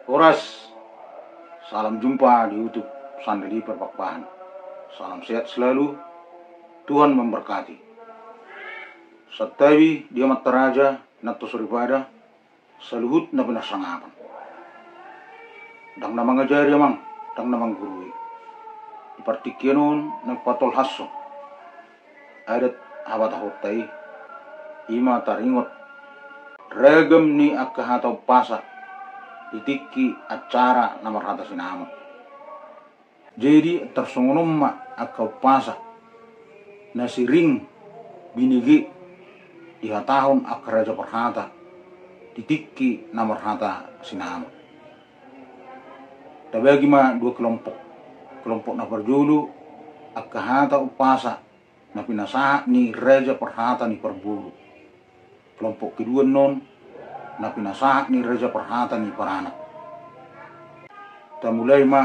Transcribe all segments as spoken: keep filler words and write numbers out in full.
Horas. Salam jumpa di YouTube Sandali Perbakbahan. Salam sehat selalu. Tuhan memberkati. Santabi di amanta raja, inanta soripada, saluhut na pinarsangapan. Ndang na mangajari amang, ndang na manggurui. Di partingkian on na patolhashon adat habatahonta i, i ma taringot ragam ni angka hata umpasa di tingki acara na marhata sinamot. Jadi tarsongon on ma angka umpasa na sering binege dihatahon angka raja parhata di tingki na marhata sinamot. Tabagi ma dua kelompok. Kelompok na parjolo, angka hata umpasa na pinasahat ni raja parhata ni parboru. Kelompok kedua annon, na pinasahat ni raja parhata ni paranak. Tamulai ma,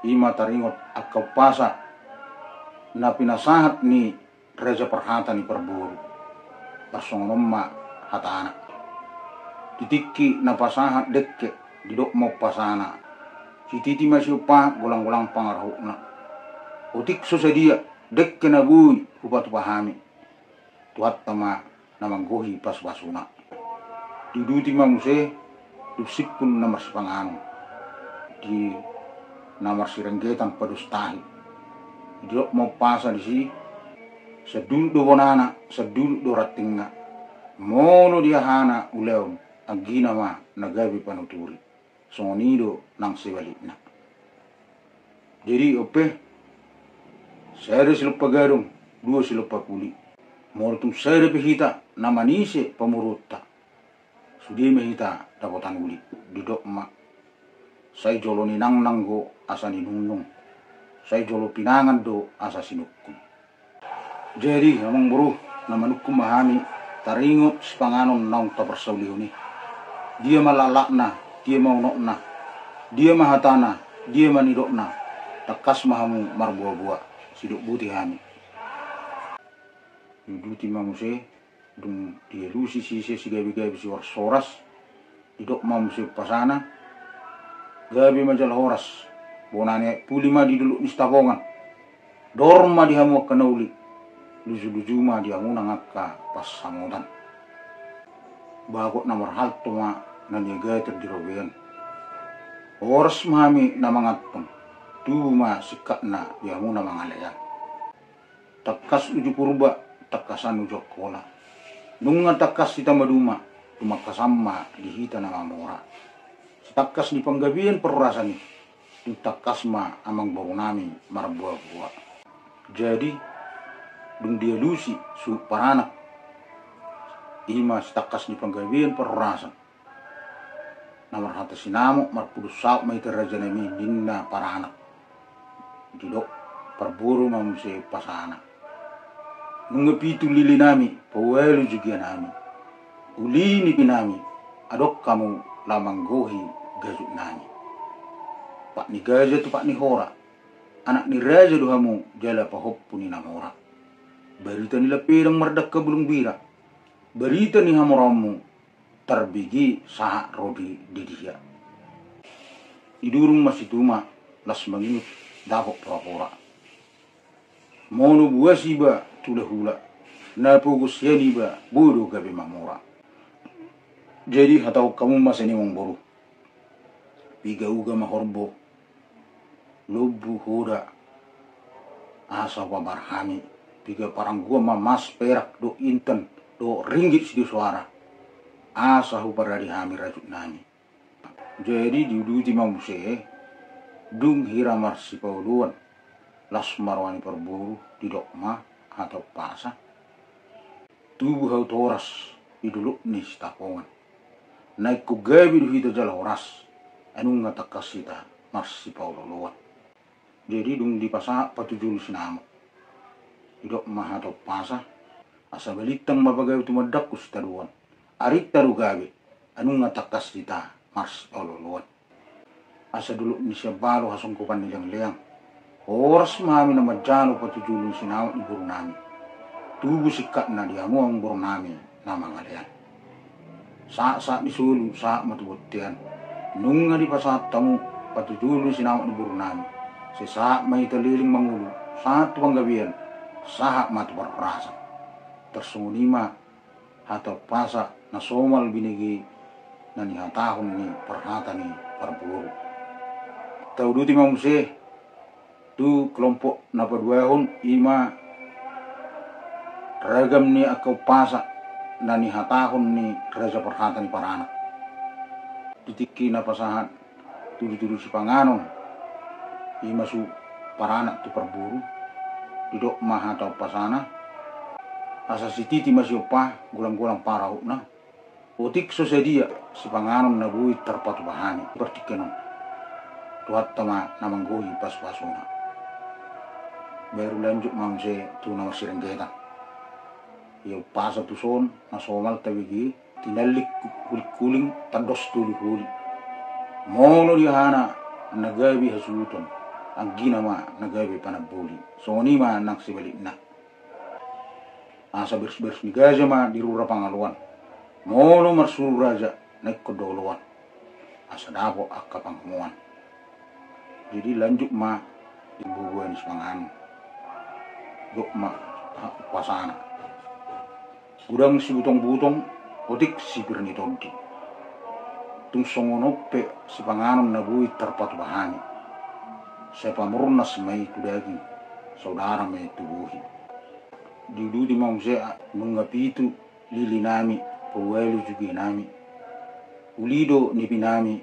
i ma taringot angka umpasa na pinasahat ni raja parhata ni parboru. Tarsongon on ma hatana. Di tingki na pasahat dengke, didok ma umpasana: Sititi ma siumpahan, golanggolang pangarahutna. Otik so sadia dengke na boi hupatupa hami, Tuhanta ma na manggohi pasupasuna. Diuduti ma muse dung simpul na marsipanganon di na marsirenggetan pados tahi. Didok ma umpasa disi: Sandulut do bonana, sandulut do rantingna. Molo di ahana ulaon, anggina ma na gabe panuturi. Songon i do nang sebalikna. Jadi on pe, sada silompa gadong, dua silompa puli. Molo tung sada pe hita na manise pamoruonta, sude ma hita dapotan uli. Didok ma: Sai jolo ninangnang do asa ninungnung, sai jolo pinangan do asa sinungkun. Jadi amangboru, na manungkun ma hami taringot sipanganon naung taparsaulihon i. Dia ma laklakna, dia ma unokna, dia ma hatana, dia ma nidokna, tangkas ma hamu marboaboa, sidok boti hami. Diuduti ma muse, dung dialusi sise sigabegabe sihoras-horas, didok ma muse umpasana: Gabe ma jala horas, bona ni aek puli ma di dolok ni Sitapongan. Dor ma di hamu angka na uli, lujuluju ma di hamu nang angka pansamotan. Bagot na marhalto ma na niagatan di robean. Horas ma hami na manganton, tubu ma singkatna di hamu na mangalean. Tangkas uju Purba, tangkasan uju Angkola. Nunga tangkas hita maduma, tumangkasan ma di hita na mamora. Sitangkas ni panggabean parhorasan i, dung tangkas ma amangborunami marboaboa. Jadi dung dialusi suhut paranak, i ma sitangkas ni panggabean parhorasan. Na marhata sinamot, marpudun saut ma hita rajanami, ninna paranak. Didok parboru ma muse umpasana: Nunga pitu lilinami, paualu jugianami. Uli nipinami, adong hamu laho manggohi gajutnami. Pat ni gaja tu pat ni hora, anak ni raja do hamu jala pahompu ni na mora. Barita ni lampedang mardangka bulung bira, barita ni hamoraonmu tarbege sahat ro di dia. Didurung ma situma, las mangiut dapot porapora. Molo buas iba tu hulahula, na pogo sian iba boi do gabe mamora. Jadi hatahon hamu ma sian i amangboru: Piga uga ma horbo, lombu, hoda, asa hupabar hami. Piga parangguan ma mas, perak dohot intan dohot ringgit sidesoara, asa huparade hami rajutnami. Jadi diuduti ma muse, dung hira marsipaoloan, las ma roha ni parboru, didok ma hata umpasa: Tubu hau tu horas di dolok ni Sitapongan. Na ingkon gabe do hita jala horas, ai nunga tangkas hita marsipaolooloan. Jadi dung dipasahat patujolo sinamot, didok ma hata umpasa: Asa balintang ma pagabe tumandangkon sitadoan. Arinta do gabe, ai nunga tangkas hita marsipaolooloan. Asa dolok ni sian balo hasonggopan ni leangleang. Horas ma hami na manjalo patujolo ni sinamot ni borunami. Tubu singkatna di hamu amangborunami na mangalean. Sahat sahat ni solu sahat ma tu bontean. Nunga dipasahat hamu patujolo ni sinamot ni boru nami. Sai sahat ma hita leleng mangolu, sahat tu panggabean, sahat ma tu parhorasan. Tarsongon i ma hata umpasa na somal binege na nihatahon ni parhata ni parboru. Tauduti ma muse tu kelompok na paduahon, i ma ragam ni angka umpasa na nihatahon ni raja parhata ni paranak. Di tingki na pasahat tudutudu sipanganon, i ma suhut paranak tu parboru, didok ma hata umpasana, asa sititi ma siompa, golanggolang parahutna. Otik so sadia sipanganon na boi tarpatupa hami partingkian on, Tuhanta ma na manggohi pasupasuna. Baru lanjut ma muse tu na marsirenggetan. Ia umpasa tuson na somal tabege, tinallik hulinghuling, tandos toliholi. Molo di aha na gabe hasuhuton, anggina ma na gabe panamboli. Songon i ma nang sebalikna. Asa berusberus ni gaja ma di rura pangaloan. Molo marsuru raja na ingkon do oloan, asa dapot angka pangomoan. Jadi lanjut ma di boboan sipanganon. Dok ma umpasana. Godang sibutongbutong, otik sipir ni tondi. Tung songon on pe sipanganon na boi tarpatupa hami. Sai pamurnas ma i tu daging, saudara ma i tu bohi. Diuduti ma muse, nunga pitu lili nami, paualu juge nami. Uli do nipi nami,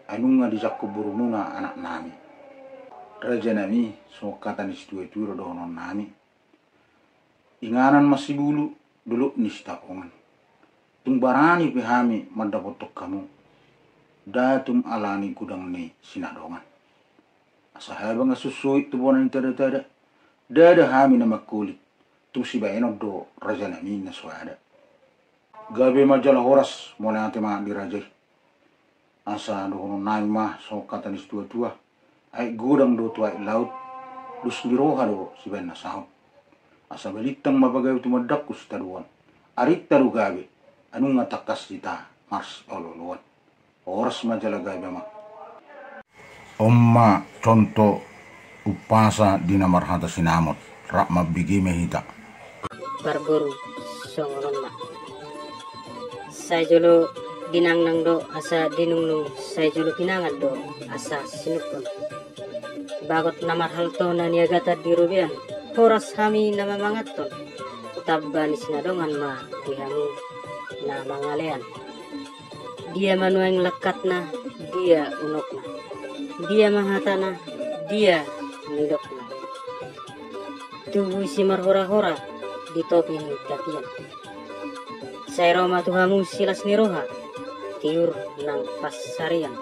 ai nunga dijangkon borumuna anak nami. Raja nami, songon hata ni situatua do dohonon nami. Inganan marsibulu, dolok ni Sitapongan. Tung barani pe hami mandapothon hamu, da tum ala ni godang ni sinadongan. Asa habang asusui tu bona ni tadatada, ndada hami na mangkolit, tung sibaenon do raja nami na soada. Gabe ma jala horas, mauliate ma di raja i. Asa dohonon nami ma songon hata ni situatua, aek godang do tu aek laut, dos ni roha do sibaen na saut. Asa balintang ma pagabe tumandangkon sitadoan, arinta do gabe, ai nunga tangkas hita marsipaolooloan. Horas ma jala gabe ma. On ma contoh umpasa di na marhata sinamot, rap mambege ma hita. Parboru, songon on ma. Sai jolo dinangnang do asa dinungnung, sai jolo pinangan do asa sinungkun. Bagot na marhalto na niagatan di robean, horas hami na mamangathon, tamba ni sinadongan ma di hamu na mangalean. Dia ma nuaeng langkatna, dia unokna, dia ma hatana, dia nidokna. Tubu simarhorahora di topi ni tapian. Sai ro ma tu hamu silas ni roha, tiur nang pansarian.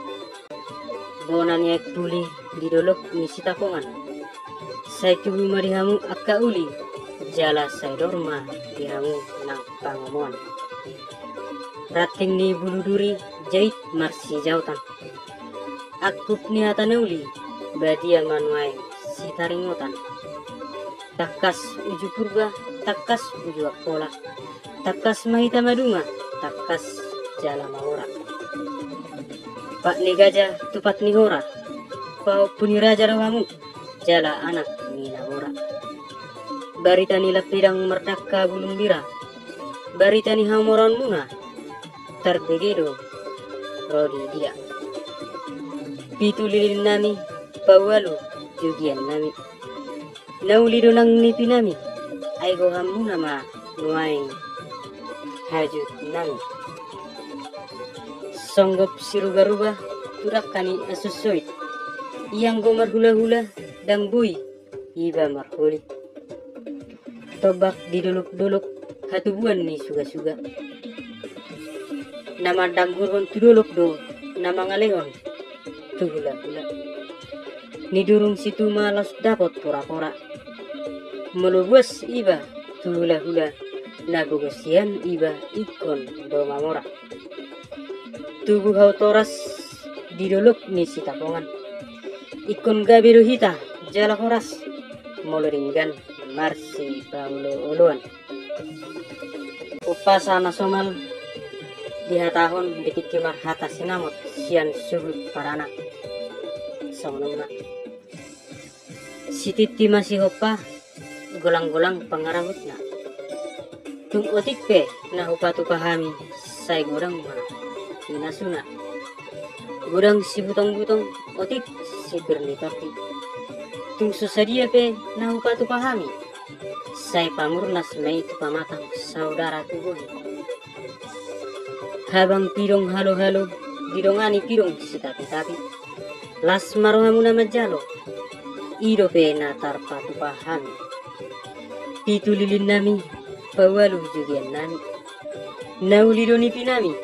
Bona ni aek tuli di dolok ni Sitapongan. Sai tubu ma di hamu angka uli, jala sai dor ma di hamu nang pangomoan. Ranting ni bulu duri jait marsijaotan. Angkup ni hata na uli, badia ma nuaeng sitaringotan. Tangkas uju Purba, tangkas uju Angkola. Tangkas ma hita maduma, tangkas jala mamora. Pat ni gaja tu pat ni hora, pahompu ni raja do hamu, jala anak ni na mora. Barita ni lampedang mardangka bulung bira, barita ni hamoraonmuna, tarbege do ro di dia. Pitu lilin nami, paualu jugian nami. Na uli do nang nipi nami, ai gohanmuna ma nuaeng hajut nami. Songgop sirubaruba tu dangka ni asussuit. Ia anggo marhulahula ndang boi iba marholit. Tombak di dolokdolok hatubuan ni sugasuga. Na mandanggurhon tu dolok do na mangalehon tu hulahula. Nidurung situma laos dapot porapora. Molo buas iba tu hulahula, na gogo sian iba ingkon do mamora. Tubu hau toras di dolok ni Sitapongan. Ingkon gabe do hita jala horas, molo denggan marsipaolooloan. Umpasa na somal dihatahon di tingki marhata sinamot. sian suhut paranak. Songon on ma. Sitinti ma sihompa, golang-golang pangarahutna. Tung otik pe na hupatupa hami, sai godang ma pinasuna. Godang sibutong-butong, otik sipir ni tondi. Tung so sadia pe na hupatupa hami, sai pamurnas ma i tu pamatang, saudara tu bohi. Habang pidong halo-halo, didongani pidong sitapi-tapi. Las ma rohamuna manjalo, i dope na tarpatupa hami. Pitu lilinnami, paualu jugiannami. Na uli do nipinami,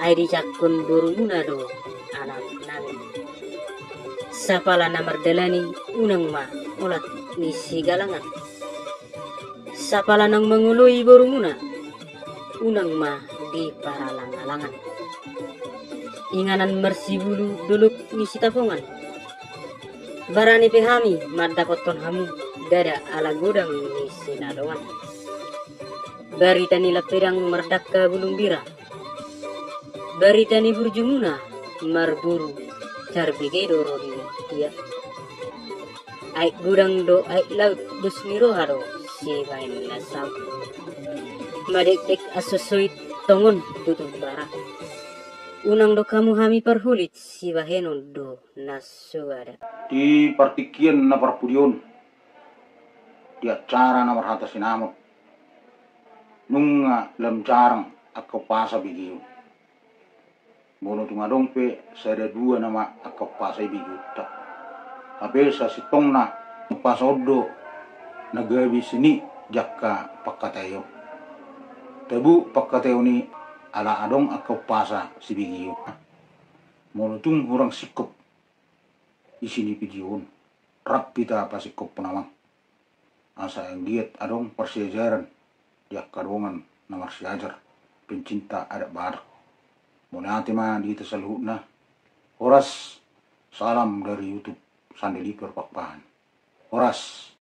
ai dijangkon borumuna do anaknami. Sapala na mardalani, unang ma olat ni sigalangan. Sapala naung mangoloi borumuna, unang ma diparalang-alangan. Inganan marsibulu dolok ni sitapongan. Barani pe hami mandapothon hamu, ndada ala godang ni sinadongan. Barita ni lampedang mardangka bulung bira. Barita ni burjumuna marburu, tarbege do ro di dia. Aek godang do aek laut, dos ni roha do sibaen na saut. Madekdek ansosoit tongon tutup bara. Unang do hamu hami parhulit, sibahenon do na so ada. Di partingkian na parpudi on, di acara na marhata sinamot, nunga lam jarang angka umpasa begeon. Molo tung adong pe sada dua nama angka umpasa i begeonta. Hape sasintongna umpasa on do na gabe seni di angka pangkataion. Tabo pangkataion i ala adong angka umpasa sibegeon. Molo tung hurang singkop isi ni video on, rap hita pasingkophon amang. Asa anggiat adong parsiajaran di angka dongan na marsiajar, pencinta adat Batak. Mauliate ma di hita saluhutna. Horas, salam dari YouTube Sandeliper Pakpahan. Horas.